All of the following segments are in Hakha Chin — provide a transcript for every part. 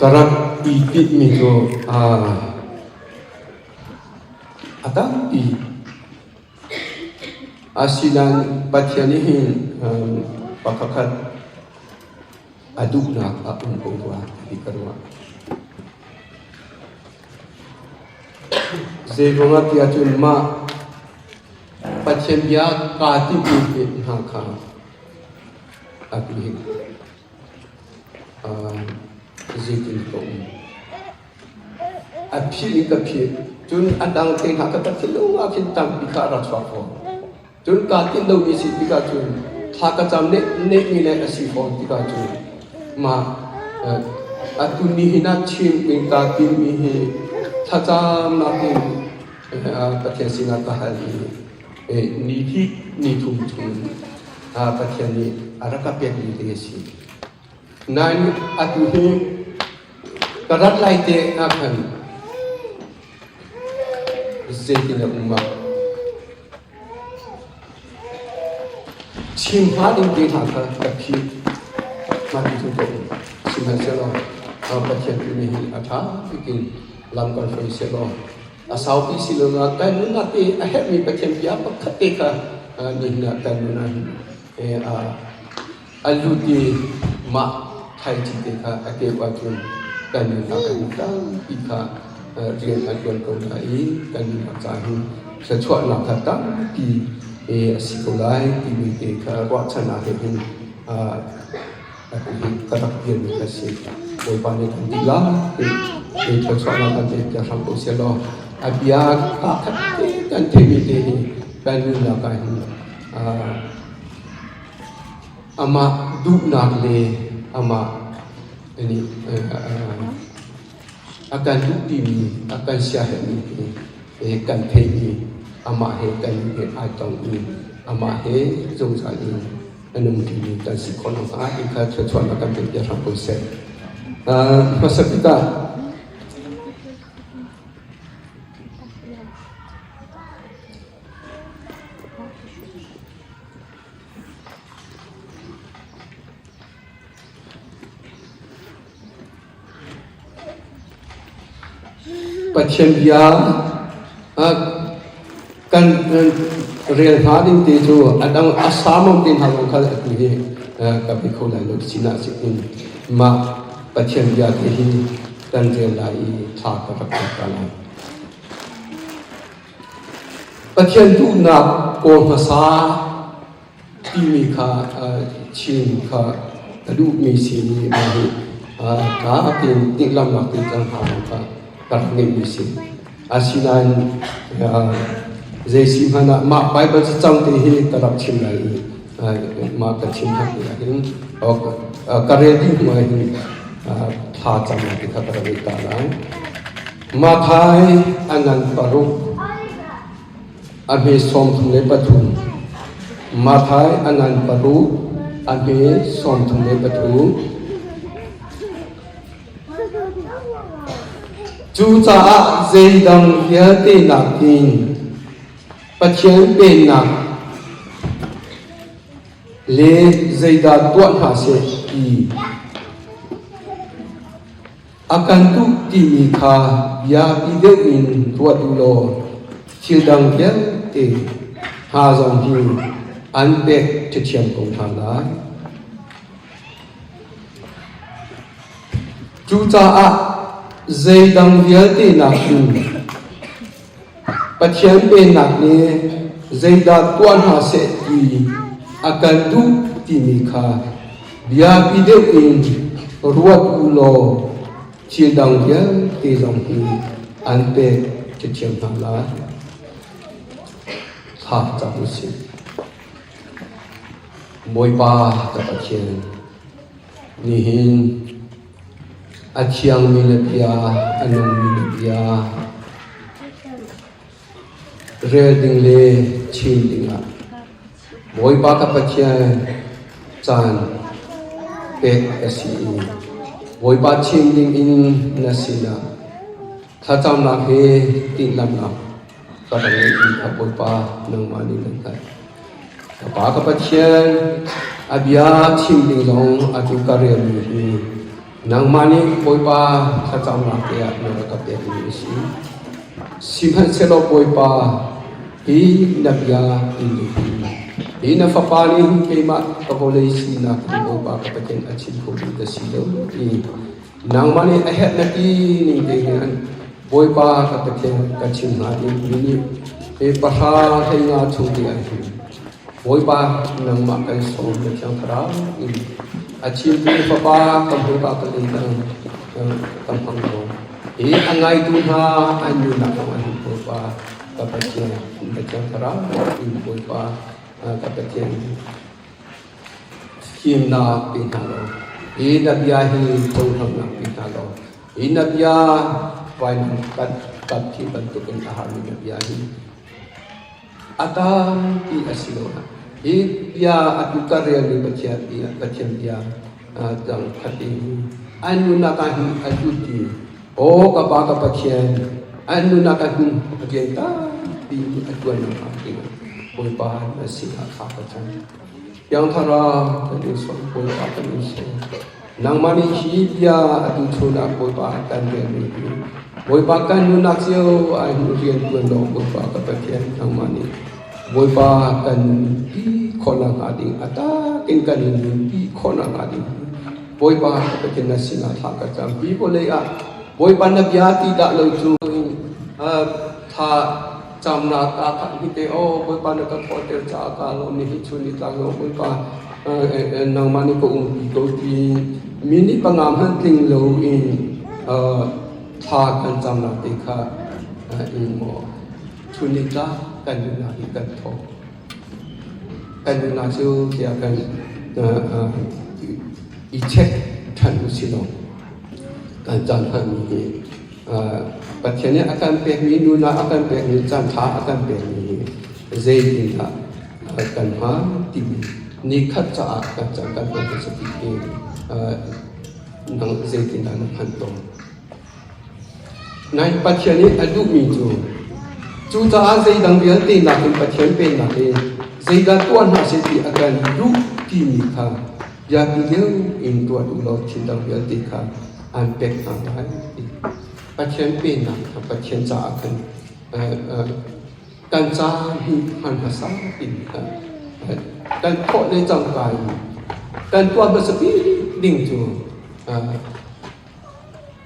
Ka rak i tinhmi cu a tampi. Asinain Pathian nih hin pakhatkhat a duhnak a um ko rua ti ka ruah. Zeiruangah tiah cun mah Pathian bia kaa timhmi te hna kha atu hi zeitin ka um. A phih in ka phih. Cun a dang te hna ka ka thinlung ah khin tampi kha a rak chuak fawn. Cun kaa tinh lomi si tikah cun thla ka cam nehmi le a si fawn tikah cun mah atu nihin ah chim in kaa timmi hi thlacamnak in Pathian sinah ka hal i ni hnih ni thum chung Pathian nih a rak ka pekmi te a si. Nain atu hi ka rat lai te ah khan zeitin a um ah chim hnga ding te hna kha ka phih. Mah ti cu ka um. Sihmanhsehlaw Pathian tu nih hin a ṭha bik in lam kan hruai sehlaw a saupi si lo na kan nunnak i a herhmi Pathian bia pakhat te kha nihin ah kan nun ah hin a lut i mah thlaici te kha a keuh ahcun kan nunnak kan tampi kha rian a ṭuan ko lai i kan nunnak ca hin thluachuahnak kha tampi a si ko lai timi te kha ruahchannak he hin ka rak dirmi ka si. Bawipa nih kan dihlak in thluachuahnak kan pek piak hram ko sehlaw a bia kaa khat te kan theihmi te hi kan nunnak ah hin amah duhnak le amah nih a kan duhpimi a kan siaherhmi hi kan theihmi amah he kan he ai tong i amah he zungzal in a nung ṭimi kan si khawh nakhnga ti kha thluachuahnak kan pek piak hram ko seh. Hmasa bik ah Pathian bia kan rel hnga ding ti cu a dang a sermon te hna zong kha atu hi ka pe kho lai lo sinah si in mah Pathian bia te hi kan rel lai i thla ka rak cam ta lai. Pathian duhnak kawl hmasa timi kha chim kha ka duhmi si i mah hi ṭha tein timhlamhnak te cang hna kha ka rak ngeihmi si. Asinain zei si hmanh ah mah Baibal cacang te hi ka rak chim lai i mah ka chim hna ti ahhin ka rel dih hnu ahhin thla cam ti kha ka rak ngeih ta lai. Matthai a ngan paruk A hme 33. Matthai a ngan paruk, a hme 33. Cucaah zeidang vialte nakin Pathian Pennak le zeidah tuah hna seh ti A kan duh timi kha biapi deuh in ruat u law thil dang vialte hna zong hi an pek ṭhiamṭhiam ko hna lai. Cucaah zeidang vialte nakin Pathian Pennak nih zeidah tuah hna seh ti a kan duh timi kha biapi deuh in ruat u law thil dang vialte zong hi an pek ṭhiamṭhiam hna lai. Thla cam u sih. Bawipa ka Pathian, nihin A thiangmi na bia, a nungmi na bia rel ding le chim dingah Bawipa ka Pathian caan pek ka si i Bawipa chim dingin na sinah thlacamnak he timhlamhnak ka rak ngeihmi kha Bawipa nangmah nih nan hngalh. Ka Pa ka Pathian, a bia chim ding zong atu ka relmi hi. Nangmah nih Bawipa thlacamnak te ah na rak ka pekmi a si. Sihmanhsehlaw Bawipa, hi na bia in duhmi, hi na fapa nih hin keimah ka vawlei sinak hi Bawipa ka Pathian a chim khomi ka si lo ti nangmah nih a herh na ti ning te hin an Bawipa ka Pathian ka chim hnga ding mi nih hi pahra 15 chung te ah hin Bawipa, nangmah kan sawm na Thiang Thlarau in a chimtu Fapa kan Bawipa kan in kan hmang ko. Hi a ngaitu hna an nunnak zong an Bawipa ka Pathian na Thiang Thlarau in Bawipa ka Pathian fimnak pe hna law hi na bia hi cohlannak pe hna law hi na bia vainam kat kat thi bantukin a harmi na bia hi A tampi a si lo. Hi bia atu ka relmi Pathian bia, Pathian bia dang khat in an nunnak ah hin a lut i aw ka pa ka Pathian an nunnak ah hin rian tampi a ṭuan nakhnga ding Bawipa na sinah thla ka cam. Thiang Thlarau kan in sawm, Bawipa kan in sawm. Nangmah nih hi bia atu chun ah Bawipa kan relmi hi Bawipa kan nunnak cio ah hin rian ṭuan law Bawipa ka Pathian nangmah nih Bawipa kan pi khawhnak hnga ding a tak in kan in nunpi khawhnak hnga ding Bawipa ka Pathian na sinah thla ka cam. Hi vawlei ah Bawipa na bia ti dah lo cu thla camnak ah khan hi te aw Bawipa na ka thawhter caah ka lawm ni hi chun ni tlak lo Bawipa nangmah nih ka umpi ko ti minute panga hmanh tling lo in thla kan camnak te kha in maw chun ni tlak kan nunnak hi kan thawk kan nunnak cu tiah kan i check ṭhan u si law kan caan hmanmi hi Pathian nih a kan pekmi nunah a kan pekmi caanṭha a kan pekmi hi zeitindah kan hman timi nikhat caah kan caan kan hman hmasa bik hi nang zeitindah na hman tawn? Nain Pathian nih a duhmi cu cucaah zeidang vialte nakin Pathian pennak hi zeidah tuah hna seh ti a kan duh timi kha biapi deuh in tuah duh lo thil dang vialte kha an pek hna lai ti. Pathian pennak kha Pathian caah khan kan ca hi hman hmasa timi kha kan thawh le cangka in kan tuah hmasa bik ding cu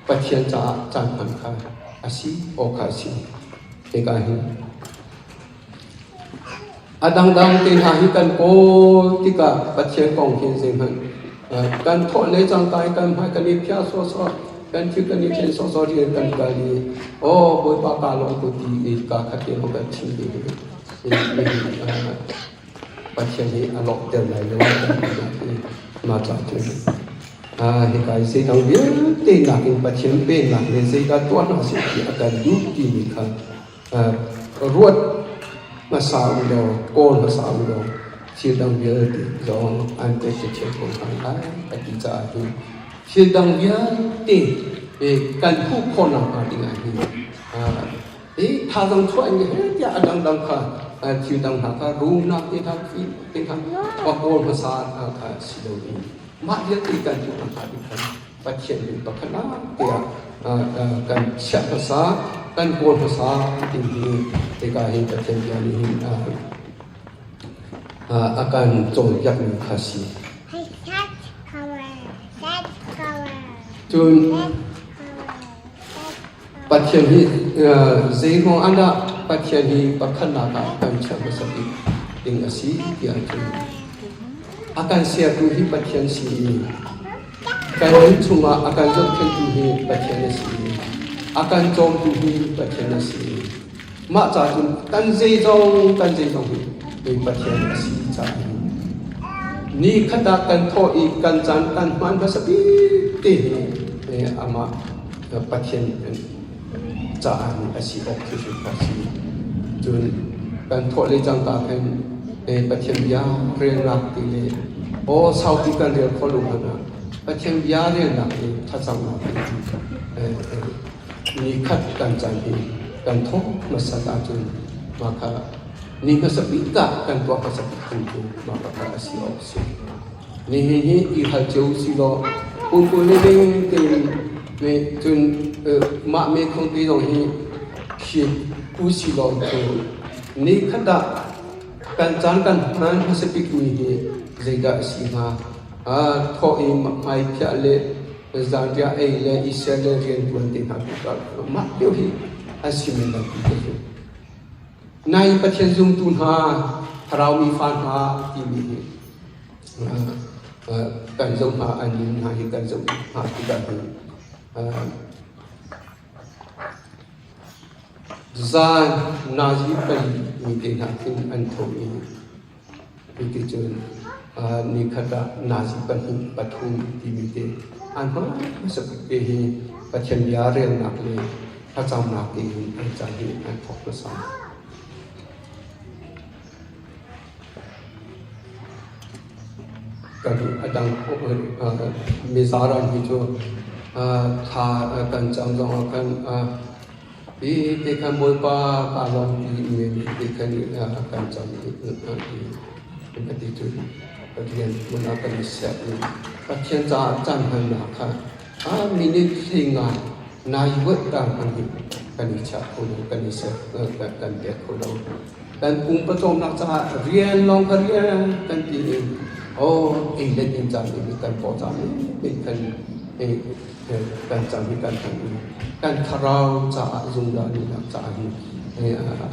Pathian caah caan hman kha a si awk kha a si. Hika hin A dangdang te hna hi kan kawl tikah Pathian kong hi zeihmanh kan thawh le cangka i kan hmai kan i phiah sawhsawh, kan thil kan i thlen sawhsawh rian kan kal i aw Bawipa kaa lawm ko ti i kaa khat te lawng kan chim ve hi Pathian hi a lawmhter lai lo kan ti hi mah ca cu hika i zeidang vialte nakin Pathian pennak le zeidah tuah hna seh ti a kan duh timi kha Ruat hmasa u law, kawl hmasa u law thil dang vialte zong an pek te ṭhiam ko hna lai a ti caah hin thil dang vialte kan hmuh khawh nakhnga ding ah hin hi thazaang chuah in he tiah a dangdang kha thil dang hna kha rumnak te hna te hna va kawl hmasa kha si loin mah vialte kan hmuh nakhnga ding khan Pathian nih pakhat tiah kan chiah hmasa, kan kawl hmasa timi hika hin Pathian bia nih hin a kan cawnpiakmi kha si. Cun Pathian hi zei ruang ah dah Pathian hi pakhatnak ah kan chiah hmasa bik ding a si tiah cun a kan sertu hi Pathian si i Kan nun chungah a kan zohkhenhtu hi Pathian a si. A kan cawmtu hi Pathian a si. Mah ca cun kan zeizong kan zeizong hi Pathian a si caah ni khat ah kan thawh i kan caan kan hman hmasa bik te hi amah Pathian caah a si awk hrimhrim kha a si. Cun kan thawh le cangka khan Pathian bia relnak ti le aw saupi kan rel khawh lo hmanh ah Pathian bia relnak le thlacamnak ti ni khat kan caan hi kan thawk hmasat ahcun mah kha ni hmasa bik ah kan tuah hmasa bik ding cu mah kha a si awk a si. Nihin hi i hal cio usih law Pumpu living tein nih cun mah mekhong ti zong hi khi usi law cu ni khat ah kan caan kan hman hmasa bikmi hi zeidah a si hnga? Thawh i hmaiphiah le zanriah ei le i ser le rianṭuan te hna mah deuh hi an si men lai ti ka zumh. Nai Pathian zumtu hna, thlarau mi fa hna timi hi kan zoh hna, an nun hna hi kan zoh hna tikah hin zan nazi pali mi te hna khin an tho i Cuticun nikhat ah nazi pahnih pathum timi te an hman hmasa bik te hi Pathian bia relnak le thlacamnak tein an caan hi an thawk hmasa. Kan a dang mizaran hi cu thla kan cam zongah khan Hi te khan Bawipa kaa lawm ti men te khan kan cam i ka ti cu Pathian hmun ah kan i ser i Pathian caah caan hmannak kha a minute hlei nga nai vuat ta hmanh hi kan i chiah kho lo, kan i ser kan pek kho lo. Kan pum pawcawmnak caah rian lawng kha rian kan ti i oh ei le din caan i kan paw caan i kan kan cang hi kan hman i kan thlarau caah zungzal nunnak caah hin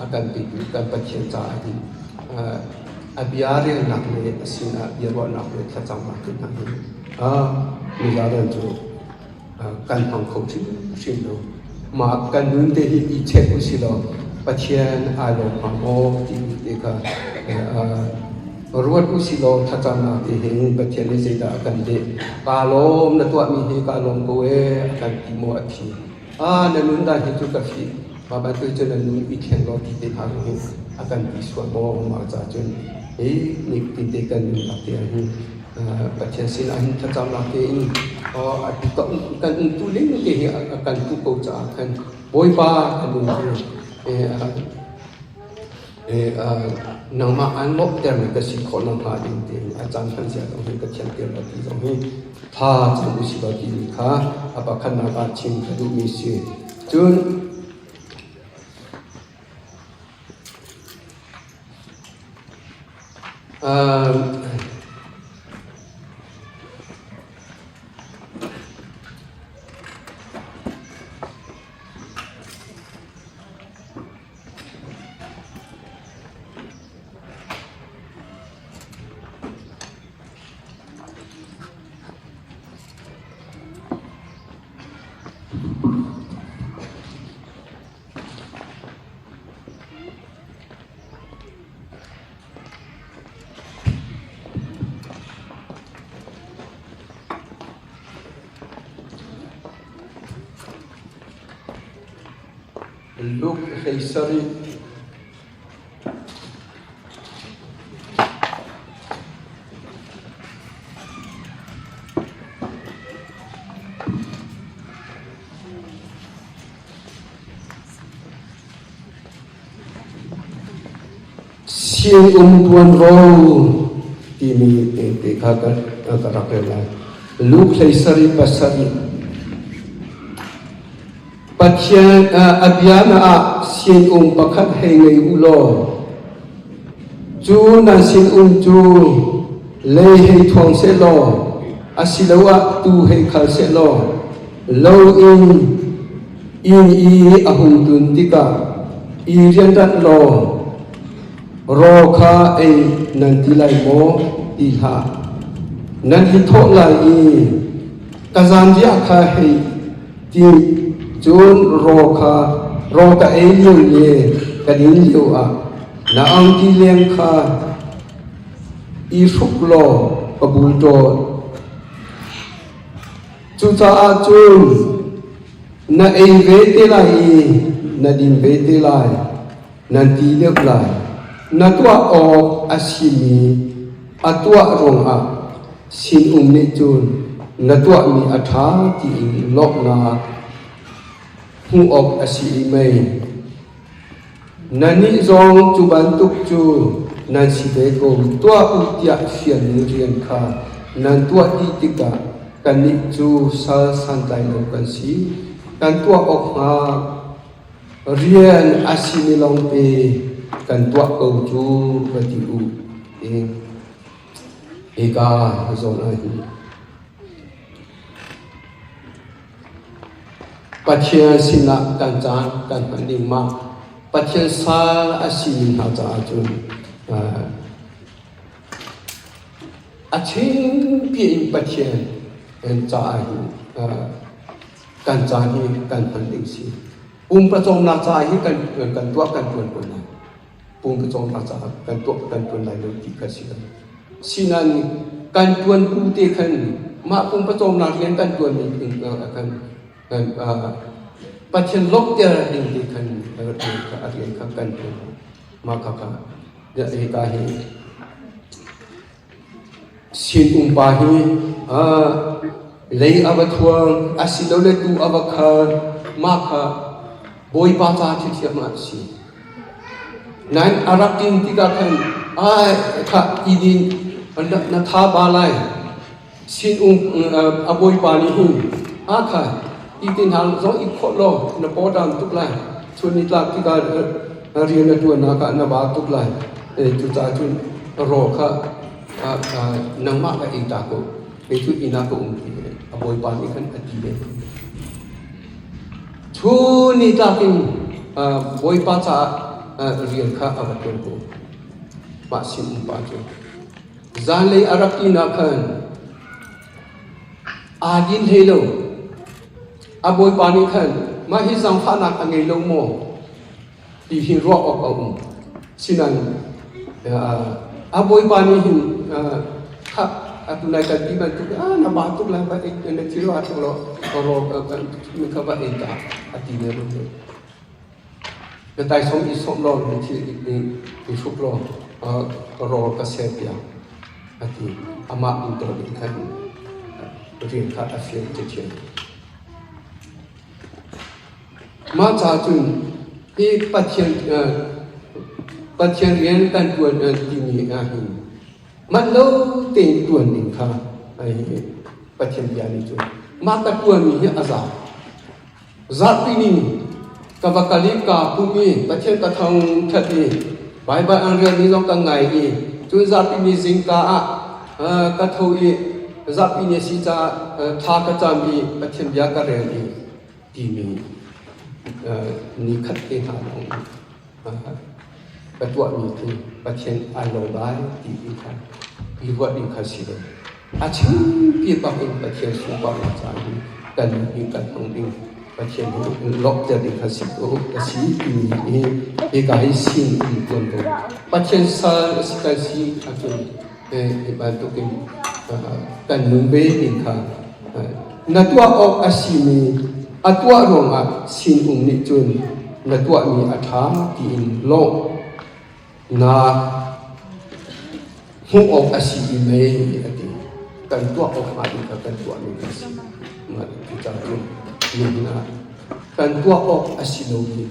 a kan petu kan Pathian caah hin a bia relnak le a sinah biaruahnak le thlacamnak te hna hi mizaran cu kan hmang kho hrimhrim lo. Mah kan nun te hi i check usih law Pathian aa lawm hnga maw timi te kha Ruat usih law thlacamnak te hin Pathian nih zeidah a kan leh? Kaa lawm, na tuahmi hi kaa lawm ko ee, a kan ti maw a thi? Ah, na nun dan hi cu ka fih. Mah bantuk cun na nun i thleng law ti te hna hi a kan ti sual maw? Mah caah cun hi ni te kan nunnak te ah hin Pathian sinah hin thlacamnak tein kan umtu ning te hi a kan tu ko caah khan Bawipa a nun hi Nangmah aan lawmhtermi ka si khawh nakhnga ding tiin a caan hman zia zong hi ka thianter lo ti zong hi tha cang usih law timi kha a pakhatnak ah chim ka duhmi si. Cun Luke 17. Sinum ṭuanvo timi te kha ka rak rel lai. Luke 17 pasarih. Pathian a biana ah sinum pakhat hei ngei u law, cu nan sinum cu lei hei thuang sehlaw, asiloah tuu hei khal sehlaw, lo in inn i a hung tlun tikah i rianranh law raw kha ei nan ti lai maw ti hlah. Nan i thawh lai i ka zanriah kha hei Ti cun raw kha raw ka ei lio le ka din lio ah na angki leng kha i hruk law ka bul tawn. Cucaah cun na ei ve te lai i na din ve te lai, nan ti deuh lai. Na tuah awk a simi a tuah ruangah Sinum nih cun na tuahmi a ṭha tiin lawmhnak hmuh awk a si i mei. Nannih zong cu bantuk cu nan si ve ko. Tuah u tiah fialmi rian kha nan tuah dih tikah. Kannih cu sal santlai lo kan si. Kan tuah awk hnga rian a simi lawngte kan tuah ko cu va ti u. Hika zawn ah hin Pathian sinah kan caan kan hman ding mah Pathian sal a simi hna caah cun a chimpi in Pathian kan caah hin kan caan hi kan hman ding si. Pumpa cawmnak caah hi kan kan tuah kan tuan ko lai. Pumpa cawmnak caah kan tuah kan tuan lai lo ti kha si lo. Sinain kan tuan ku te khan mah pumpa cawmnak rian kan tuan mi kan kan Pathian lawmhter ding ti khan a rian kha kan tuan. Mah kha kha hika hi sinum pa hi lei a va thuang asilole tuu a va khal mah kha Bawipa ca ṭhiṭhiam ah a si. Nain a rak ṭin tikah khan ai khah i din na tha ba lai. Sinum a bawipa nih hin a kha i ti hna zong i khawh law na paw dam tuk lai. Chun nitlak tikah rian na ṭuannak ah na ba tuk lai. Cucaah cun raw kha nangmah ka ei ta ko. Kei cu inn ah ka um ti a bawipa nih khan a ti ve. Chun nitlak in bawipa caah rian kha a va ṭuan ko. Mah sinum pa cu. Zanlei a rak inn ah khan aa din hlei lo. A bawipa nih khan mah hi zaangfahnak a ngei lo maw ti hi ruah awk a um. Sinain a bawipa nih hin kha atu nai kan ti bantuk ah na ba tuk lai va ei na thil a tuk lo rawl mi kha va ei ta a ti ve lo. Na taisawm i sawmh law na thil i hruk law rawl ka serpiak a ti. Amah inntuar in khan rian kha a fial chinchin. Mah caah cun hi Pathian Pathian rian kan ṭuan timi ah hin manh lo tein ṭuan ding kha Pathian bia nih cun mah ka ṭuanmi hi a za. Zarhpi ni ka va kal i kaa pum i Pathian ka thangṭhat i Baibal an relmi zong ka ngai i cun zarhpi ni zingka ah ka tho i zarhpi ni a si caah thla ka cam i Pathian bia ka rel i timi ni khat te hna lawng ka tuahmi cu Pathian ai lawm lai ti kha i ruah ding kha si lo. A chimpi bak in Pathian sunparnak caah hin kan hi kan hmang ding Pathian hi lawmhter ding kha si ko a si timi hi hika hi sin in tuan ko. Pathian sal a si kan si ahcun hi bantukin kan nun ve ding kha na tuah awk a simi a tuah ruangah sinum nih cun na tuahmi a ṭha tiin lawmh na hmuh awk a si i mei a ti. Kan tuah awk hnga ding kha kan tuahmi a si. Mah cucaah cun nihin ah kan tuah awk a si lomi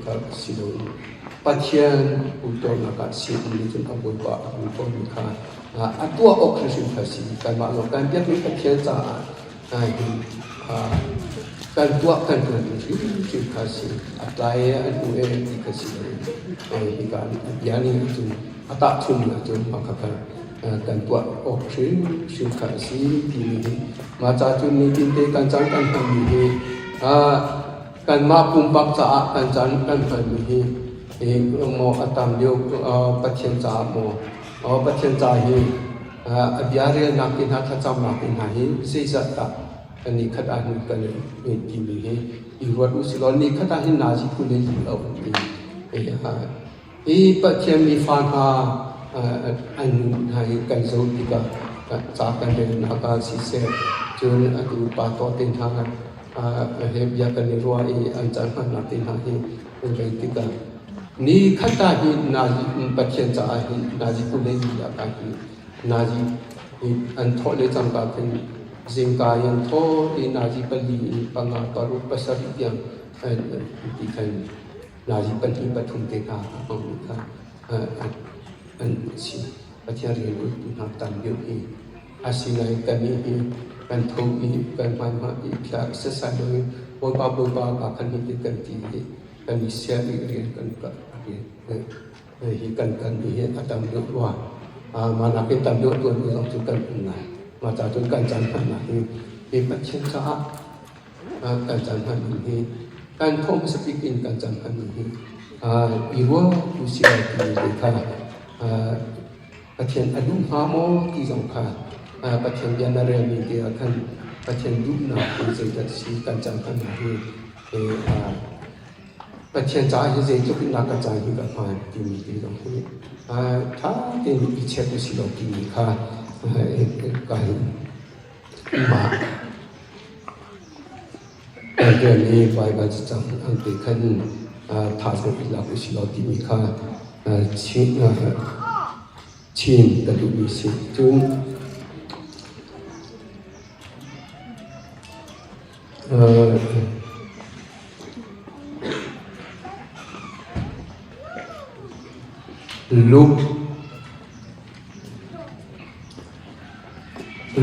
kha a si lo i Pathian utornak ah sinum nih cun a Bawipa a utormi kha a tuah awk hrimhrim kha si. Kanmah lawng kan biakmi Pathian caah hin kan tuah kan ṭuan ding hrimhrim kha si. A tlai a hnu e ti kha si lo. Hika a bia ning cun a tahchunmi ahcun mah kha kan tuah awk hrimhrim kha a si timi hi mah ca cun nitinte kan caan kan hmanmi hi kanmah pumpak caah kan caan kan hmanmi hi maw a tam lio Pathian caah maw Pathian ca hi a bia relnak te hna thlacamnak te hna hi zeizat dah ni khat ah hin kan i timi hi i ruat u silaw ni khat ah hin nazi phun in a um ti. Hi Pathian mi fa hna an hna hi kan zoh tikah ca kan relnak ah siseh cun atu pa tawh te hna he bia kan i ruah i an caan hmannak te hna hi rel tikah ni khat ah hin nazi Pathian caah hin nazi kul le li ah hin nazi an thawh le cangka khin zingka in an thawh i nazi pali in panga paruk pasarih tiang ti khan nazi pahnih pathum te hna a hmangmi kha an si. Pathian rian tu hna tam deuh hi asinain kannih hi. Kan tho i kan hmaihmah i thla setsai loin Bawipa Bawipa ka khan hi ti kan ti i kan i sian i rian kan hi kan kan hi a tam deuh rua. Mah nakin tam deuh tuan zong cu kan um lai. Mah ca cun kan caan hmannak hi hi Pathian caah kan caan hman ning hi kan thawh hmasa bik in kan caan hman ning hi i ruah tu si lai timi te kha Pathian a duh hnga maw ti zong kha Pathian bia na relmi te ah khan Pathian duhnak hi zeidah si kan caan hmannak hi Pathian caah hi zeitluk in dah ka caan hi ka hman timi te zong hi ṭha tein i check usih law timi kha ka hin mah rian i Baibal cacang an te khan thazaang i lak usih law timi kha chin ka duhmi si. Cun Luke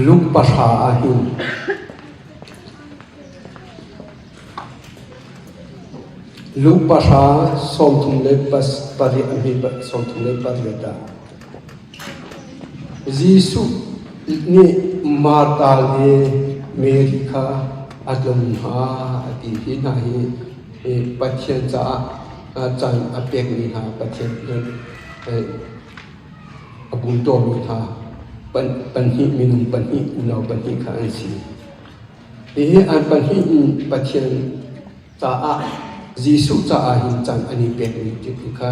Luke pahra ah hin Luke pahra 38 a hme 38 ah Jesuh nih Martha le Mary kha a tlung hna a ti. Hi hna hi Pathian caah caan a pekmi hna Pathian a bultawmi hna pahnih minung pahnih unau pahnih kha an si. Hihi an pahnih in Pathian caah Jesuh caah hin caan an i pekmi ti kha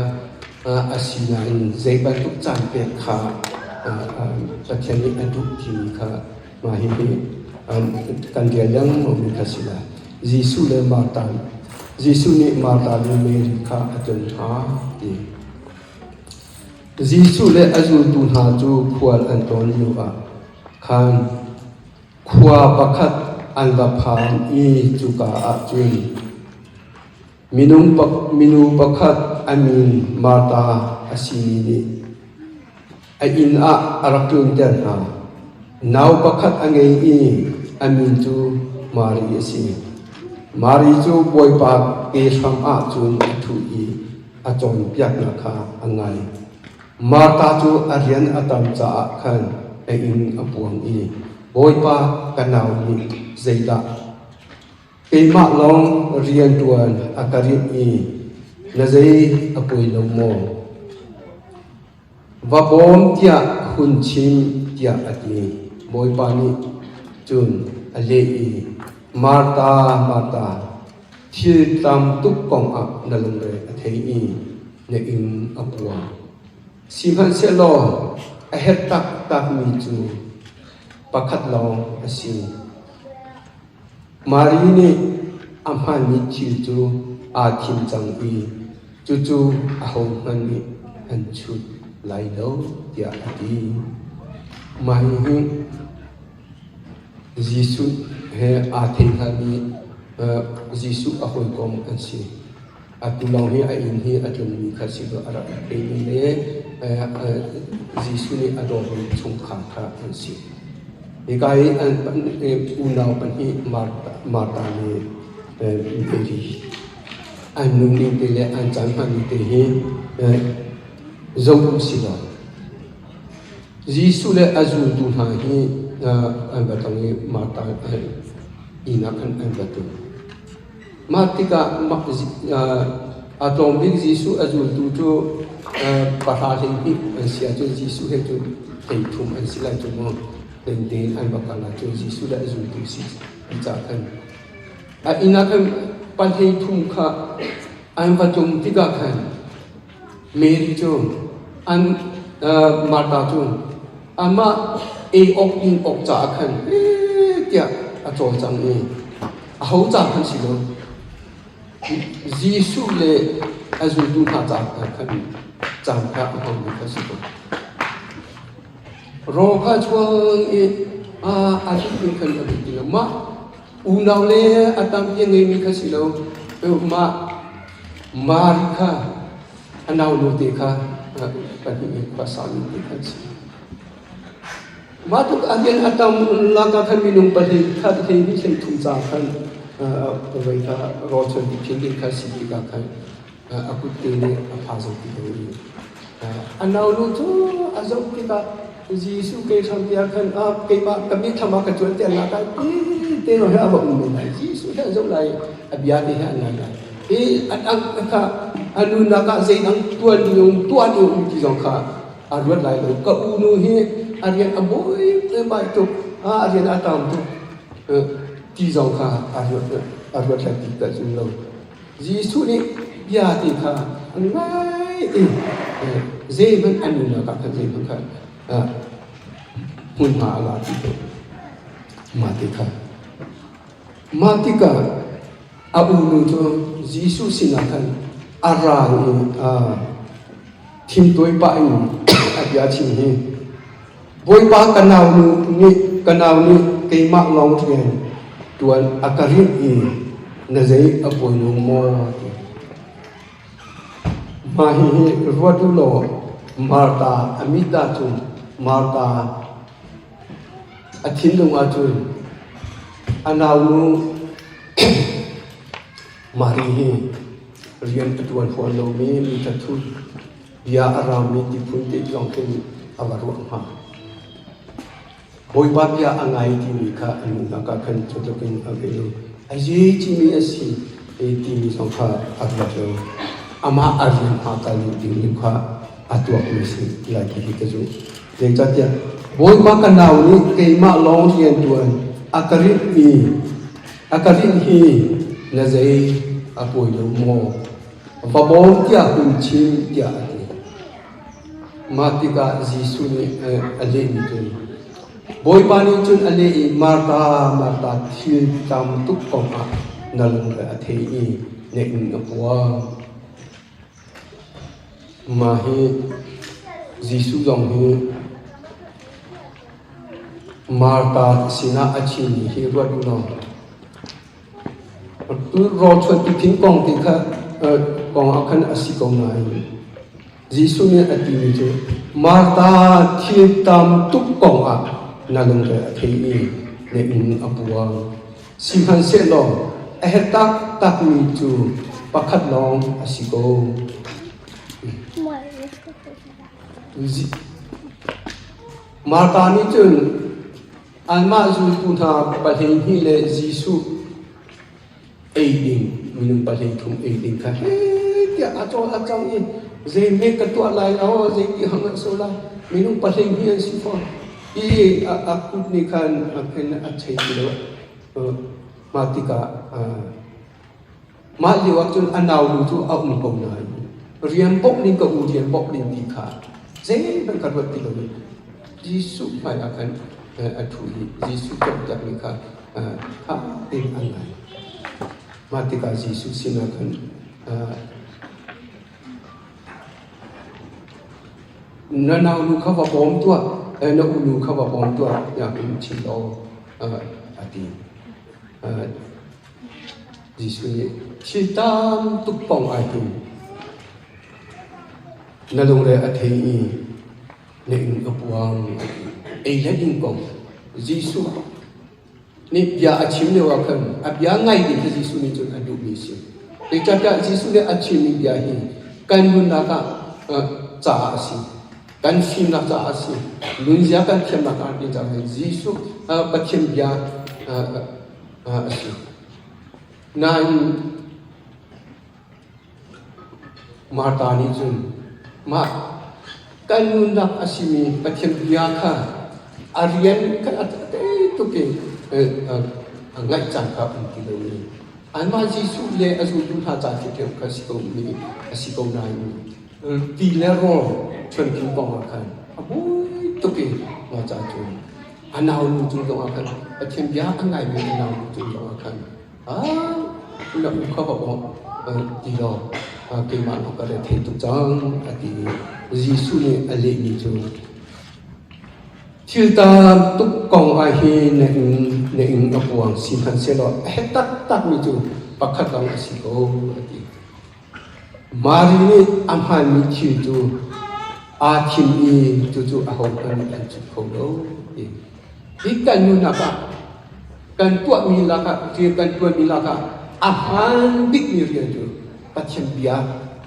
a si nain zei bantuk caan pek kha Pathian nih a duh timi kha mah hihi kan rel lengmangmi kha si lai. Jesuh le Martha Jesuh nih Martha le Mary kha a ton hna ti. Jesuh le a zultu hna cu khual an tlawn lioah khan Khua pakhat an va phan i cuka ah cun minu pakhat a min Martha a simi nih a inn ah a rak tlunter hna. Nau pakhat a ngei i a min cu Mari a si. Mari cu Bawipa ke hram ah cun a ṭhu i a cawnpiaknak kha a ngai. Martha cu a rian a tam caah khan a inn a puang i, Bawipa, ka nau nih zeidah keimah lawng rianṭuan a ka rinh i na zei a poi lo maw? Va bawm tiah hun chim tiah a ti. Bawipa nih cun a leh i, Martha, Martha, Thil tam tuk kongah na lungre a thei i na inn a puang. Sihmanhsehlaw a herh taktakmi cu pakhat lawng a si. Mari nih a hmaanmi thil cu aa thim cang i cucu ahohmanh nih an chut lai lo tiah a ti. Mah hihi Jesuh he aa thei hngalmi Jesuh a hawikom an si. Atu lawng hi a inn hi a tlungmi kha si lo a rak theimi le Jesuh nih a dawtmi chungkhar kha an si. Hika hi an unau pahnih Martha le Mary an nunning te le an caan hmanning te hi zoh si lo. Jesuh le a zultu hna hi an va tong i Martha inn ah khan an va tlung. Mah tikah a tlawm bik Jesuh a zultu cu pahra 12 an si ahcun Jesuh he cun 13 an si lai cu mu. Tengte in an va kal ahcun Jesuh le a zultu si ti caah khan a inn ah khan pa 13 kha an va tlung tikah khan Mary cu an Martha cu amah ei awk din awk caah khan tiah a cawlcang i aho ca khan si lo Jesuh le a zultu hna caah khan caan kha a hmangmi kha si ko. Rawl kha chuang i a duhmi khan a duh ti lo. Mah unau le a tampi a ngeimi kha si lo. Mah Mari kha a naunu te kha pahnih in khua saumi te kha an si. Mah tluk a rian a tam lak ah khan minung pahnih khat hlei hnih hlei thum ca khan voi kha rawlchuan ti phin ding kha si tikah khan a kut te nih a pha zong ti lo i a naunu cu a zoh tikah Jesuh ke hram tiah khan keimah ka mitthlam ah ka cuan te la kai ti te lo he a va um men lai. Jesuh he a zoh lai, a bia te he an ngai lai. Hi a dang kha a nunnak ah zeidang tuan ding tuah ding um ti zong kha a ruat lai lo. Ka unu hi a rian a buai bai tuk, a rian a tam tuk ti zong kha a ruat a ruat lai ti ka zum lo. Jesuh nih bia ti kha an ngai i zeihmanh an nunnak ah khan zeihmanh kha hmunhma a la ti lo. Mah ti kha mah tikah a unu cu Jesuh sinah khan a ra i thimtawi pah in a bia chim hi, Bawipa ka nau nu nih ka nau nih keimah lawng rian ṭuan a ka rinh i na zei a buai lo maw? Ti. Mah hihi ruat u law Martha a mit ahcun Martha a thinlung ahcun a naunu Mari hi rian a ṭuan fawn lomi mi thathut bia a raumi ti phun te zong khin a va ruah hnga. Bawipa bia a ngai timi kha a nunnak ah khan cu tluk in a ve lo. A zei cimi a si timi zong kha a ruat lo. Amah a rian hma kal ding kha a tuakmi si lai ti hi ka zumh. Zeicahtiah Bawipa ka nau nih keimah lawng rian ṭuan a ka rinhmi a ka rinh hi na zei a pawi lo maw? Va bawm tiah hun chim tiah a ti. Mah tikah Jesuh nih a lehmi cu, Bawipa nih cun a leh i Martha, Martha, thil tam tuk kong ah na lungre a thei i na inn a puang. Mah hi Jesuh zong hi Martha sinah a chimmi hi ruat u law Rawlchuan ti kong ti kha kong ah khan a si ko nain Jesuh nih a timi cu Martha thil tam tuk kong ah na lungre a thei i na inn a puang. Sihmanhsehlaw a herh taktakmi cu pakhat lawng a si ko. Martha nih cun Anmah zultu hna 12 le Jesuh ei ding minung 13 ei ding kha heh tiah a cawl a cang i zei hme ka tuah lai lo zei ti hang an so lai minung 12 an si fawn i a kut nih khan a khin a chei ti lo. Mah tikah Mah lio ah cun a naunu cu a um ko nain rian bawmh ning ka u rian bawmh ning ti kha zeihmanh ka ruat ti lo i Jesuh hmai ah khan a ṭhu i Jesuh cawnpiakmi kha ṭha tein a ngai. Mah tikah Jesuh sinah khan na naunu kha va bawm tuah, na unu kha va bawm tuah tiah in chim law a ti. Jesuh nih thil tam tuk kong ai tum. Na lungre a thei i na inn a puang. Ei le ding kong Jesuh nih bia a chim lio ah khan a bia ngai ding kha Jesuh nih cun a duhmi a si. Zeicahtiah Jesuh nih a chimmi bia hi kan nunnak ah caah a si. Kan fimnak caah a si. Nunzia kan thiamnak ah Jesuh Pathian bia a si. Nain Martha nih cun mah kan nunnak a simi Pathian bia kha a rian kha a tei tuk i a ngaih caan kha um ti lo i anmah Jesuh le a zultu hna ca ṭhiamṭhiam kha si ko mi a si ko nain ti le rawl chuanking kong ah khan a buai tuk i mah ca cu A naunu cung zongah khan Pathian bia a ngaimi a naunu cung zongah khan na um kho ko ti law keimah lawng ka re thei tuk cang a ti i Jesuh nih a lehmi cu thil tam tuk kong ah hin na ing na ing a puang sihmanhsehlaw a herh taktakmi cu pakhat lawng a si ko a ti. Mari nih a hmaanmi thil cu aa thim i cucu ahohmanh nih an chim kho lo. ti. Hi kan nunnak ah kan tuahmi lakah rian kan ṭuanmi lakah a hmaan bikmi rian cu Pathian bia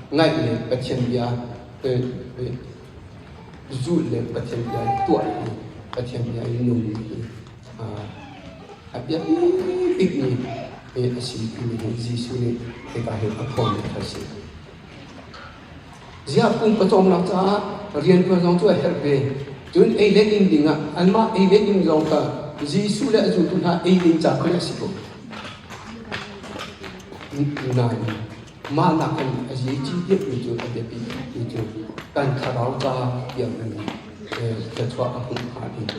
ngaih le Pathian bia zulh le Pathian bia tuah hi Pathian bia in nung hi a biapi bikmi a si timi hi Jesuh nih hika hin a phuanmi kha a si. Ziah pum pawcawmnak caah rianṭuan zong cu a herh ve. Cun ei le din dingah anmah ei le ding zong kha Jesuh le a zultu hna ei ding ca khan a si ko. Nain mah nakin a zici deuhmi cu a biapi ti cu kan thlarau ca tiang in thluachuah a hmuh hnga ding,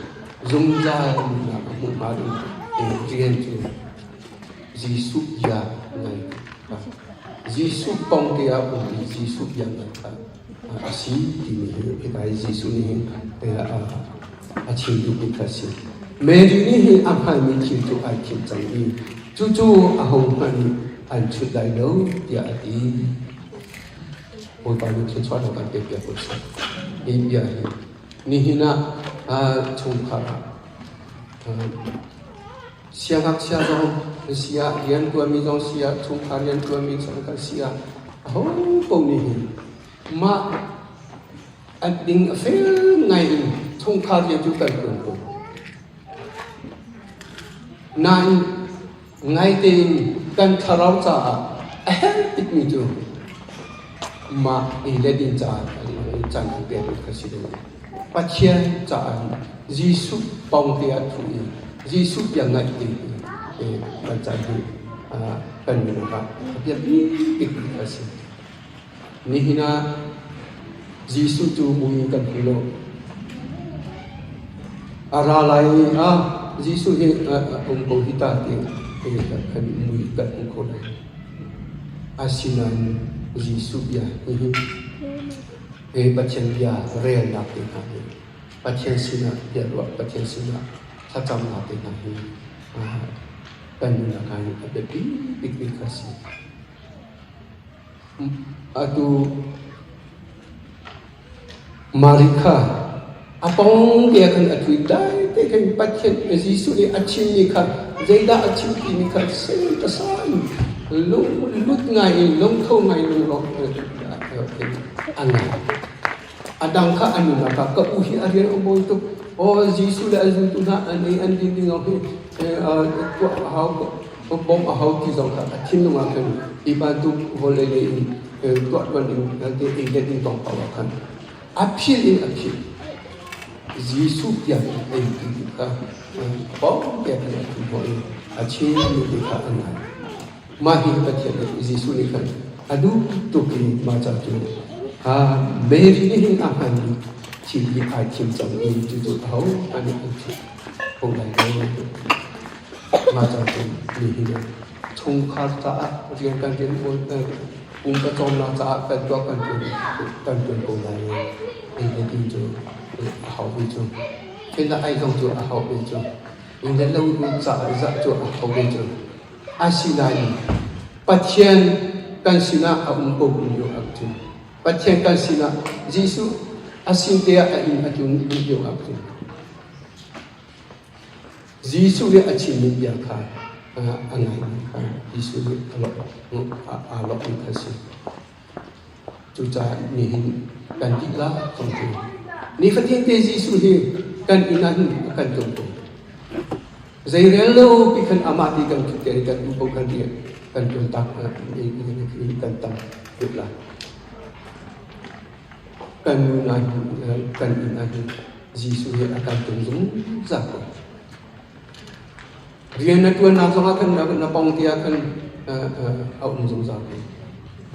zungzal nunnak a hmuh hnga ding rian cu Jesuh bia ngai Jesuh kong te ah um i Jesuh bia ngai kha a si timi hi hika hi Jesuh nih hin a chim duhmi kha a si. Mary nih hin a hngalmi thil cu ai thim cang i cucu ahohmanh nih an chut lai lo tiah a ti. Bawipa nih thluachuahnak kan pekpiak ko seh. Hi bia hi nihin ah chungkhar ah Siangngakchia zong an si ah, rianṭuanmi zong si ah, chungkhar rianṭuanmi zong kan si ah, ahopaoh nih hin mah a ding a fel ngai in chungkhar rian cu kan ṭuan ko. Nain ngai tein kan thlarau caah a herh bikmi cu mah ei le din caah caan an pekmi kha si lo. Pathian caah Jesuh pawngte ah ṭhu i Jesuh bia ngaih ding hi kan caan hi kan minung ah a biapi bikmi a si. Nihin ah Jesuh cu mui kan hmu lo. A ra lai i ah Jesuh hi a um ko hi ta ti kan mui kan hmu kho lai. Asinain Jesuh bia hihi Hi Pathian bia relnak te hna hi Pathian sinah bia ruah, Pathian sinah thlacamnak te hna hi kan nunnak ah hin a biapi bikmi kha a si. Atu Mari kha a pong te ah khan a ṭhu i dai te khan Pathian Jesuh nih a chimmi kha zeidah a chim timi kha sengtasa in lung lut ngai in lungtho ngai in lungrawk a ngai. A dang kha an nunnak ah ka u hi a rian a bawi tuk. Aw Jesuh le a zultu hna an ei an din ding hi tuah a hau bawmh a hau ti zong kha a thinlung ah khan hi bantuk vawlei lei in tuah tuan ding ei le ding kong paoh ah khan a philh in a philh. Jesuh tiang ei ti kha bawm te khan a thu hnawh i a chimmi te kha a ngai. Mah hi Pathian nih Jesuh nih khan a duh tuk i mah ca cu Mary nih hin a hmanmi thil hi ai thim cang i cucu aho hmanh nih an chimh kho lai lo. Mah ca cu nihin ah chungkhar caah rian kan rian pum ka cawmnak caah kan tuah kan ṭuan kan ṭuan ko lai. Ei le din cu a hau ve cu. Thil le ai zong cu a hau ve cu. Inn le lo caah zah cu a hau ve cu. Asinain Pathian kan sinah a um ko lio ahcun Pathian kan sinah Jesuh a sin te ah a inn a tlun lio ahcun Jesuh nih a chimmi bia kha a ngaimi kha Jesuh nih aa lawmhmi kha a si. Cucaah nihin kan dihlak zong cu nifatin te Jesuh hi kan inn ah hin a kan tlung ko. Zeirel lo pi khan amah ti kan thut kan duh ko khan ti kan tlun tak kan tam tuk lai. Kan nun ah hin kan inn ah hin Jesuh hi a kan tlung zungzal ko. Rian na ṭuannak zongah khan na pong te ah khan a um zungzal ko.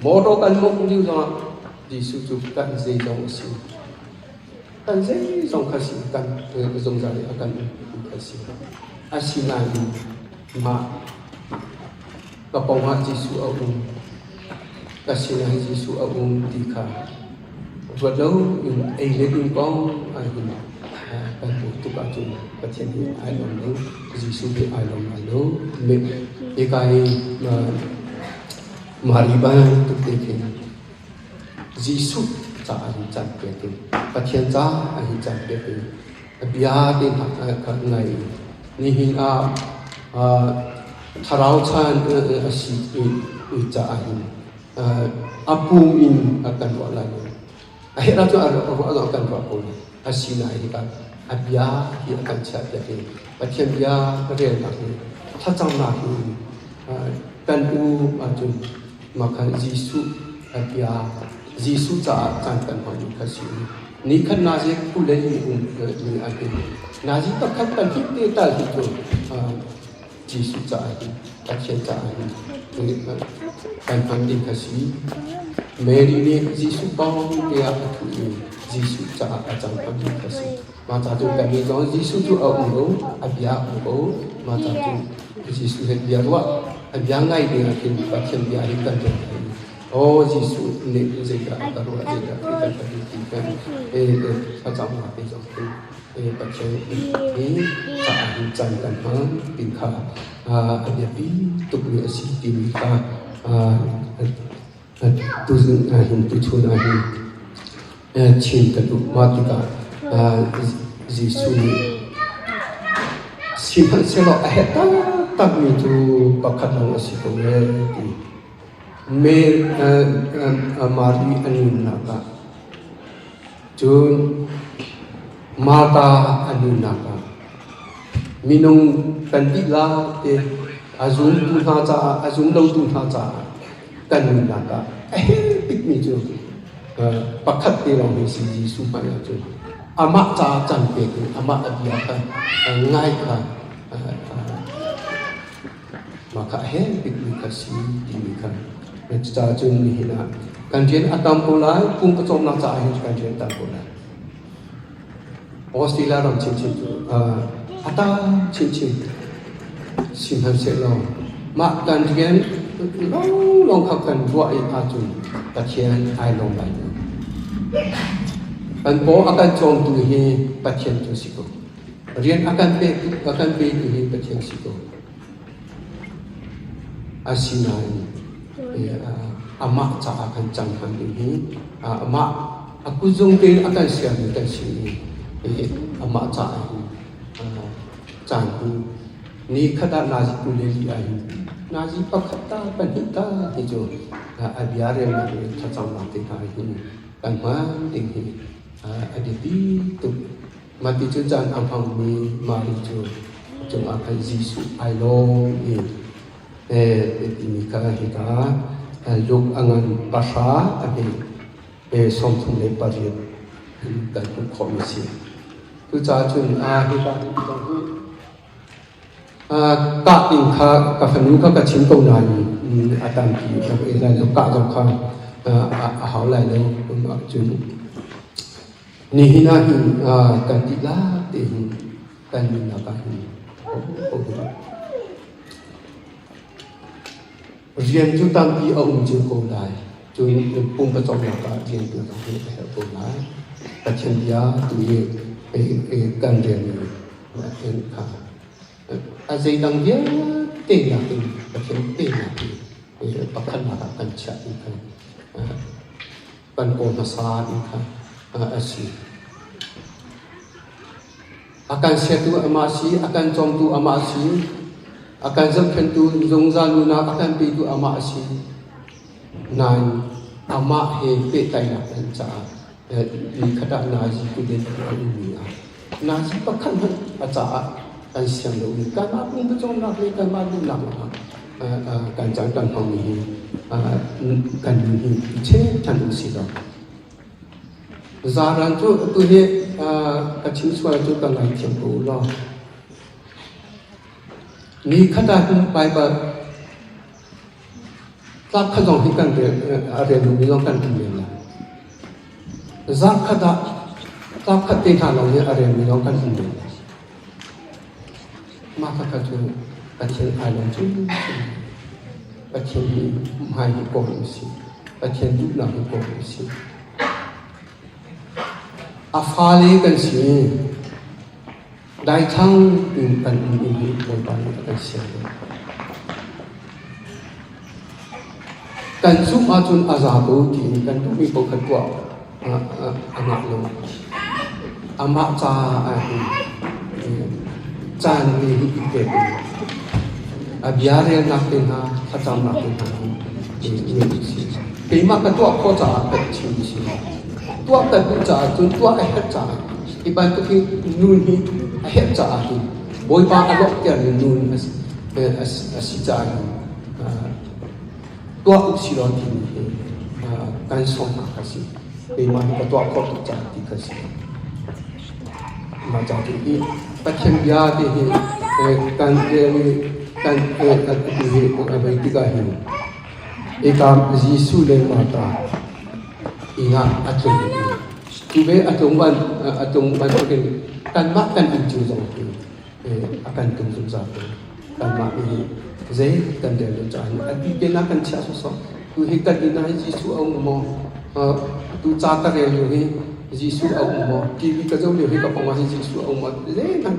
Motor kan mawngh lio zongah Jesuh cu kan zeizong a si. Kan zeizong kha si kan zungzal i a kan um kha si. Asinain mah ka pong ah Jesuh a um, ka sinah Jesuh a um ti kha ruat lo in ei le ding kong ai hun kan hmuh tuk ahcun Pathian hi ai lawm lo, Jesuh hi ai lawm lai lo. Hika hi Mari bantuk te khin Jesuh caah hin caan pek in Pathian caah hin caan pek in. A bia te hna kha ngai. Nihin ah thlarau chan a si caah hin a pum in a kan ruah lai lo. A herh ahcun a ruah zong a kan ruah ko lai. Asinain hika a bia hi a kan chiahpiak i Pathian bia ka relnak hi thlacamnak hi kan um ahcun mah khan Jesuh a bia Jesuh caah caan kan hmanmi kha si. Ni khat nazi phu le ni um ni ahhin nazi pakhat pahnih te tal hi cu Jesuh caah hin Pathian caah hin kan hman ding kha si. Mary nih Jesuh pawng te ah a ṭhu i Jesuh caah a cang ding kha si. Mah ca cu kannih zong Jesuh cu a um ko, a bia a um ko. Mah ca cu Jesuh he bia ruah, a bia ngai ding ah khin Pathian bia hi kan rel lai. Aw Jesuh nih zeidah a ka ruah, zeidah a kan ka ti kan thlacamnak te zong khi Pathian hi caah hin caan kan hmang ti kha a biapi tukmi a si timi kha tuzing ahhin tuchun ahhin chim ka duh. Mah tikah Jesuh nih sihmanhsehlaw a herh taktakmi cu pakhat lawng a si ko ee ti. Mari a nunnak ah cun Martha a nunnak ah minung kan dihlak te a zumtu hna caah a zum lotu hna caah kan nunnak ah a herh bikmi cu pakhat te lawng hi si Jesuh hmai ahcun amah caah can pek in amah a bia kha ngai kha Mah kha a herh bikmi kha si timi kha cucaah cun nihin ah kan rian a tam ko lai, pum ka cawmnak caah hin kan rian tam ko lai. Australia ram chinchin cu a tam chinchin. Sihmanhsehlaw mah kan rian lawnglawng kha kan ruah i ahcun Pathian ai lawm lai lo. Kan paw a kan cawmtu hi Pathian cu si ko. Rian a kan petu a kan petu hi Pathian si ko. Asinain amah caah kan cang han ding hi amah a kutzung tein a kan siami kan si i amah caah hin caan hi ni khat ah nazi 22 ah hin nazi pakhat ta pahnih ta ti cu a bia relnak le thlacamnak te hna hin kan hman ding hi a biapi tuk. Mah ti cu caan a hmangmi Mari cu a cungah khan Jesuh ai lawm i timi kha hika Luke a ngan pahra a hme 38 in kan hmuh khawhmi a si. Cucaah cun hika zong hi Kah ding kha ka fanu kha ka chim ko nain a tampi lai lo. Kah zong kha a hau lai lo. Cun nihin ah hin kan dihlak tein kan nunnak ah hin rian cu tampi a um cio ko lai. Cun pum ka cawmnak ah rian tu zong hi a herh ko lai. Pathian bia tu hi kan rian A zeidang vialte nakin Pathian pennak hi pakhatnak ah kan chiah ding kha kan kawl hmasa ding kha a si. A kan sertu amah si, a kan cawmtu amah si, a kan zohkhenhtu zungzal nunnak a kan petu amah a si. Nain amah he pehtlaihnak an caah Nikhat ah nazi kut in a ummi ah nazi pakhat hmanh a caah kan siang lo i kanmah pumpak le kanmah duhnak ah kan caan kan hmangmi hi kan nun hi i cheu ṭhan u si law zaran cu atu hi ka chim sual cu ka ngaithiam ko u law ni khat ah hin Baibal Tlak khat zong hi kan rel a rel duhmi zong kan um men lai. Zarh khat ah tlak khat te hna lawng hi a relmi zong kan um men lai. Mah khakha cu Pathian ai lawm cu Pathian nih hmai hi kawl u sih. Pathian duhnak hi kawl u sih. A fale kan si. Daithlang in kan um ding hi Bawipa nih a kan sian lo. Kan zumh ahcun a za ko tiin kan duhmi paoh kha tuah a ngah lo. Amah caah hin caan mi hi i pek in a bia relnak te hna, thlacamnak te hna hi ngeih a si. Keimah ka tuah khawh caah ka chim a si. Tuah ka duh caah cun tuah a herh caah hi bantuk hi nun hi a herh caah hin Bawipa a lawmhtermi nun a si caah hin tuah u si law timi hi kan sawmnak a si. Keimah hi ka tuah khawh tuk caah ti ka si. Mah ca tu hi Pathian bia ti hi kan rel i kan ti hi a vei tikah hin ika Jesuh le Martha inn ah a tlung i cu ve a tlung ban a tlung bantukin kanmah kan inn cu zong hi a kan tlung zungzal ko. Kanmah nih zei kan rel lo caah a ti te na kan chiah sawsawh. Tu hi kan inn ah hin Jesuh a um maw? Tu ca ka rel lio hi Jesuh a um maw? TV ka zoh lio hi ka pawng ah hin Jesuh a um maw? Zeihmanh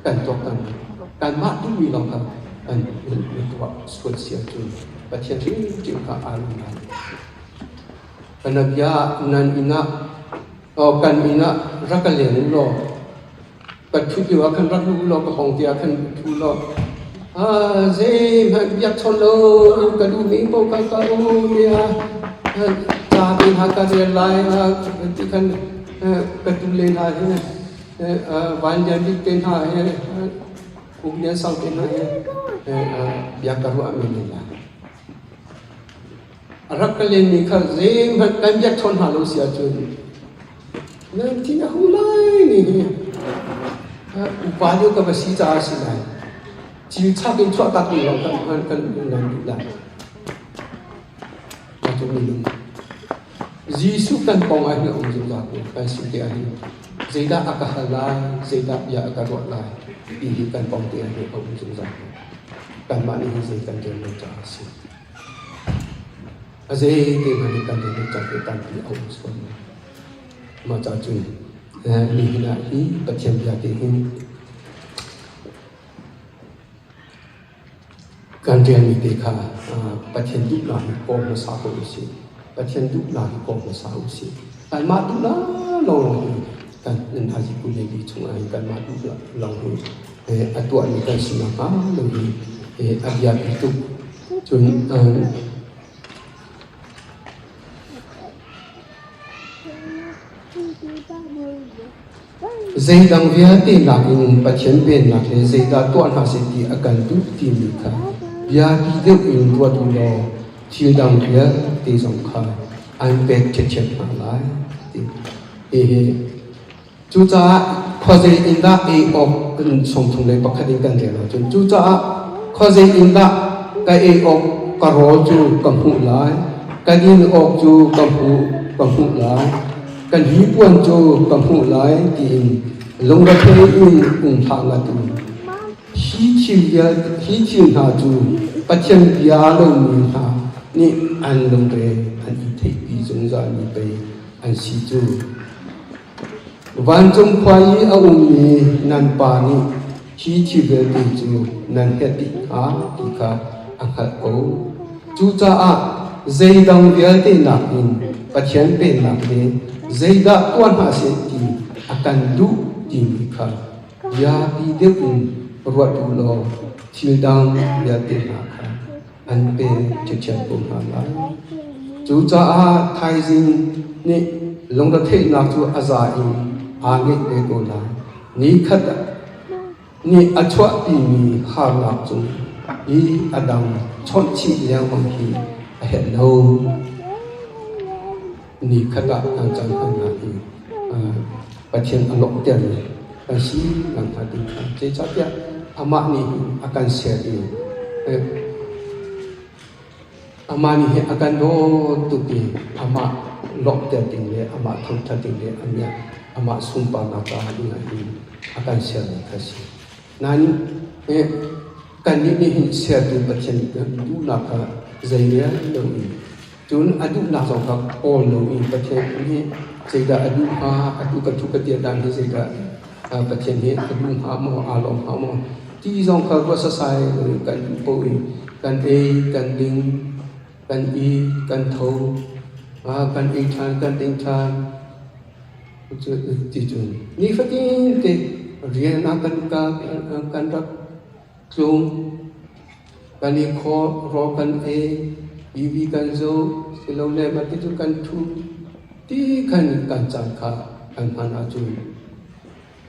kan tuaktan. Kanmah duhmi lawng kha kan tuah sual si ahcun Pathian hrimhrim kha aa lung lai. Kan bia nan inn ah kan inn ah rak ka leng u law ka ṭhut lio ah khan rak lut u law ka hawng te ah khan ṭhu law zeihmanh biakchawn lo in ka duhmi paoh kha ka um tiah ca te hna ka rel lai ti khan ka tu le hna hi van lian bik te hna he uk lian sang te hna he bia ka ruah men lai. A rak ka lenmi kha zeihmanh kan biakchawn hna lo si ahcun nan thin a hu lai ni hi upa deuh ka va si caah si lai. Cil chak in chuah tak ding lawng kan kan nan duh lai. Cu minung Jesuh kan kong ah hin a um zungzal ko kan si te ah hin zeidah a ka hal lai zeidah bia a ka ruah lai ti hi kan kong te ah hin a um zungzal ko. Kanmah nih hin zei kan rel lo caah a si. A zei te hmanh hi kan rel lo caah tampi a um sual. Mah ca cun nihin ah hi Pathian bia te hin kan rianmi te kha Pathian duhnak hi kawl hmasa ko usih. Pathian duhnak hi kawl hmasa usih. Kanmah duhnak lawnglawng hi kan nazi 22 chungah hin kanmah duhnak lawng hi a tuahmi kan si nakhnga lo hi a biapi tuk. Cun Zeidang vialte nakin Pathian Pennak he zeidah tuah hna seh ti a kan duh timi kha biapi deuh in ruat u law thil dang vialte zong kha an pek ṭhiamṭhiam hna lai. Ti. Hihi cucaah khuazei in dah ei awk 31 in kan rel ahcun cucaah khuazei in dah ka ei awk ka rawl cu ka hmuh lai, ka din awk cu ka hmuh ka hmuh lai, ka hnipuan cu ka hmuh lai tiin lungrethei in um hlah ngat u. Hi thil vialte, hi thil hna cu Pathian bia lomi hna nih an lungre an i theihpi zungzalmi pei an si cu. Vancung khua i a ummi nan Pa nih hi thil vialte cu nan herh dih hnga ti kha a hngalh ko. Cucaah zeidang vialte nakin Pathian Pennak le zeidah tuah hna seh ti a kan duh timi kha biapi deuh in ruat u law thil dang vialte hna kha an pe ṭhiamṭhiam ko hna lai. Cucaah thaizing nih lungretheihnak cu a za in aa ngeih ve ko lai. Nikhat ah nih a chuahpimi harnak cung i a dang chawnhchih lengmang hi a herh lo. Ni khat ah kan caan hmannak hi Pathian a lawmhtermi kan si kan hnga ding kha. Zeicahtiah amah nih hin a kan ser i amah nih hin a kan dawt tuk i amah lawmhter ding le amah thangṭhat ding le amah sunparnak caah ding ah hin a kan sermi kha si. Nain kannih nih hin sertu Pathian duhnak kha zei rian loin cun a duhnak zong kha kawl loin Pathian nih zeidah a duh hnga atu ka thu ka tiah dan hi zeidah Pathian hi a duh hnga maw aa lawm hnga maw ti zong kha ruah sasai loin kan duh paoh in kan ei kan ding kan i kan tho kan ei ṭhan kan ding ṭhan. Ti cun nifatin te rian ah kan kal, kan rak tlung, kan i khawh, rawl kan ei, TV kan zoh, silole mah ti cu kan ṭhu ti khan kan caan kha kan hman ahcun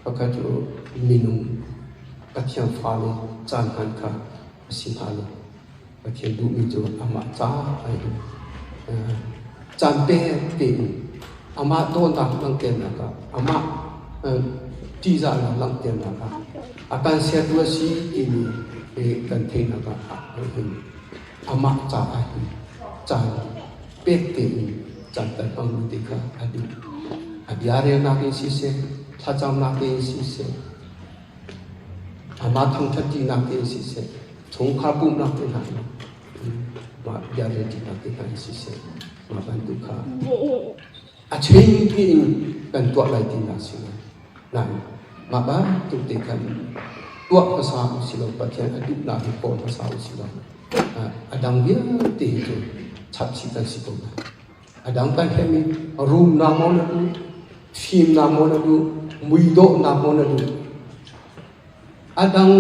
pakhat cu minung Pathian fale caan hman kha a si hnga lo. Pathian duhmi cu amah ca ai caan pek tein amah dawtnak langhternak ah, amah ṭihzahnak langhternak ah a kan sertu a si timi kan theihnak ah hin amah caah hin caan pek tein caan kan hmangmi ti kha a duh. A bia relnak in siseh, thlacamnak in siseh, amah thangṭhat ṭinak in siseh, chungkhar pumhnak te hna in mah bia relṭinak te hna in siseh, mah bantuk kha a chingpi in kan tuah lai tinak si lo. Nain mah bantuk te khan tuah hmasa u si lo, Pathian a duhnak hi kawl hmasa u si lo, a dang vialte hi cu chap chih kan si ko lai. A dang kan herhmi rumnak maw na duh, fimnak maw na duh, muidawhnak maw na duh, a dang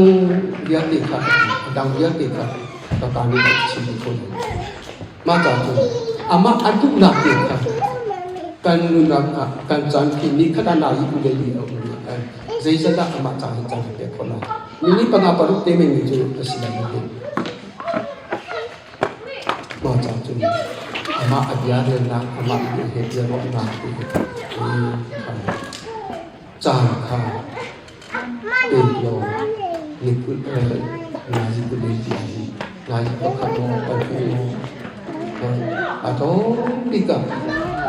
vialte kha a dang vialte kha ka pa nih a chim dih ko lai. Mah ca cun amah a duhnak te kha kan nunnak ah kan caan khi ni khat ah na i u le li a um kan zeizat dah amah ca hi caan pek khawh lai. Minute panga paruk te men cu a si lai lo. Mah ca cun amah a bia relnak, amah he bia ruahnak ti kha caan kha pek law ni kul nazi kul in ti nazi pakhat maw pahnih maw a tlawm bik ah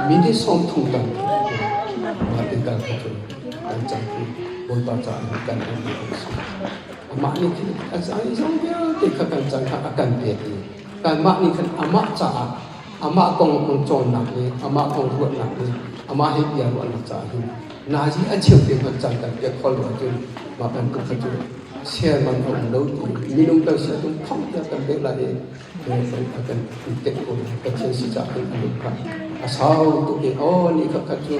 minute 30 tam mah tikah kha cu kan cang i Bawipa caah kan um a si. Amah nih khin a zeizong vialte kha kan can kha a kan pek i kanmah nih khan amah caah amah kong cawnnak le amah kong ruahnak le amah he bia ruahnak caah hin nazi a cheu te hmanh can kan pek khawh lo ahcun mah bantuk kha cu serman a um lo ti minung kan si ahcun phang tiah kan pek lai i a kan tek ko lai. Pathian si caah hin a lung kha a sau tuk i aw ni kha khat cu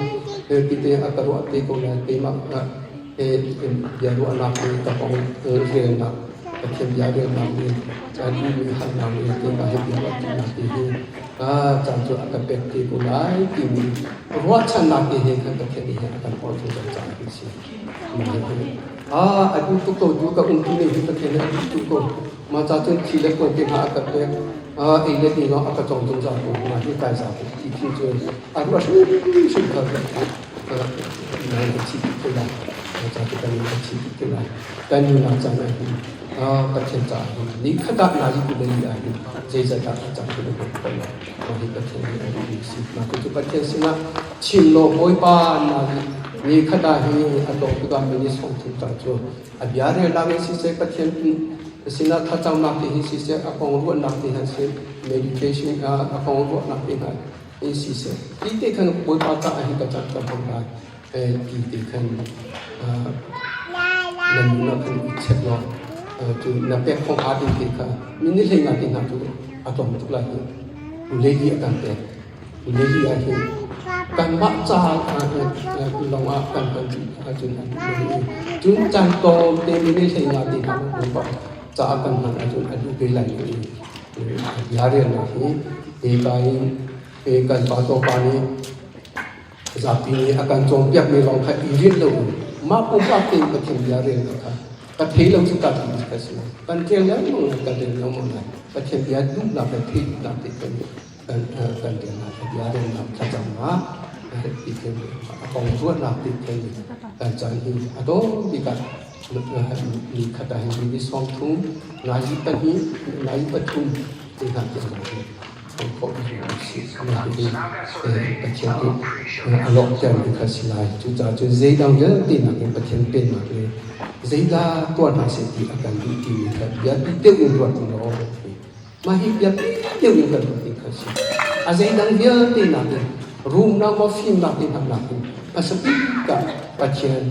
tite a ka ruah te ko lai, keimah biaruahnak le ka kong relnak, Pathian bia relnak le caan duhmi halnak le keimah he bia ruahṭinak ti hi caan cu a ka pek te ko lai timi ruahchannak te he khan Pathian nih hin a kan forh zungzal caah a si. A duh tuk ko tu ka um tu ning hi Pathian nih a duh tuk ko. Mah ca cun thi le puan te hna a ka pek. Ei le ding a ka cawng zungzal ko. Mah hi kai za tuk ti khi cu a ruah hrimhrim kha Kan nunak caan ah hin Pathian caah hin ni khat ah nazi tu le ni ah hin zeizat dah a cang ti na hmuh khawh lai. Mah hi Pathian nih a duhmi a si. Mah cu Pathian sinah chim law Bawipa nazi ni khat ah hi a tlawm tikah minute 30 ca cu a bia relnak in siseh, Pathian sinah thlacamnak te hi siseh, a kong ruahnak te hna siseh, meditation a kong ruahnak te hna in siseh, ti te khan Bawipa caah hin ka caan ka hmang lai ti te khan na nunnak khan i check law cu na pek khawh hnga ding te kha minute 15 te hna cu a tlawm tuk lai hi. Lady a kan pek. Lady ah hin kanmah ca lawng ah kan hman ahcun a duh lo i cun caan tlawm te minute 15 te hna Bawipa caah kan hman ahcun a duh ve lai lo i bia relnak hi hika in kan pa pa nih zapi nih a kan cawnpiakmi lawng kha i rinh lo in mah pumpak tein Pathian bia relnak kha ka thei lo cu ka ti ka si. Kan rel lengmang lai, kan rel lengmang lai. Pathian bia duhnak le theih duhnak te kan kan kan relnak, bia relnak thlacamnak ti khin a kong ruahnak ti khin kan caan hi a dawm bik ah ni khat ah hin ni 30, nazi pahnih, nazi pathum te hna tiang hin khawh si. Pathian nih a lawhtermi kha si lai. Cucaah cun zeidang vialte nakin Pathian pennak le zeidah tuah hna seh ti a kan duh timi kha biapi deuh in ruat law mah hi biapi deuh in kan ruat ding kha si. A zeidang vialte nakin rumnak maw fimnak te hna nakin hmasa bik ah Pathian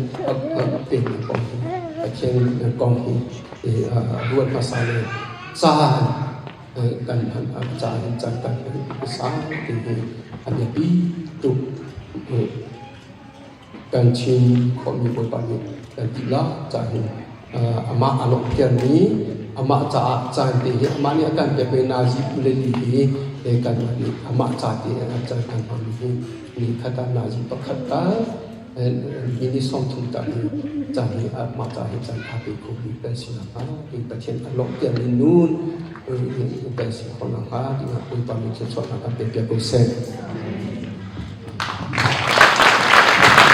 pennak kong hi, Pathian kong hi ruat hmasa le caan kan hman a caan in caan kan hman i sang ti hi a biapi tuk. Kan Chin khuami Bawipa nih kan ti la ca hin amah a lawmhtermi amah caah caan te hi amah nih a kan pekmi nazi le li hi kanmah nih amah ca te a caan kan hmanmi hi ni khat ah nazi pakhat tal minute 30 tal hi caan hi amah ca hi caan aa pe khomi kan si nakhnga ti Pathian a lawmhtermi nun kan si khawh nakhnga tiah Bawipa nih thluachuahnak kan pek piak ko seh.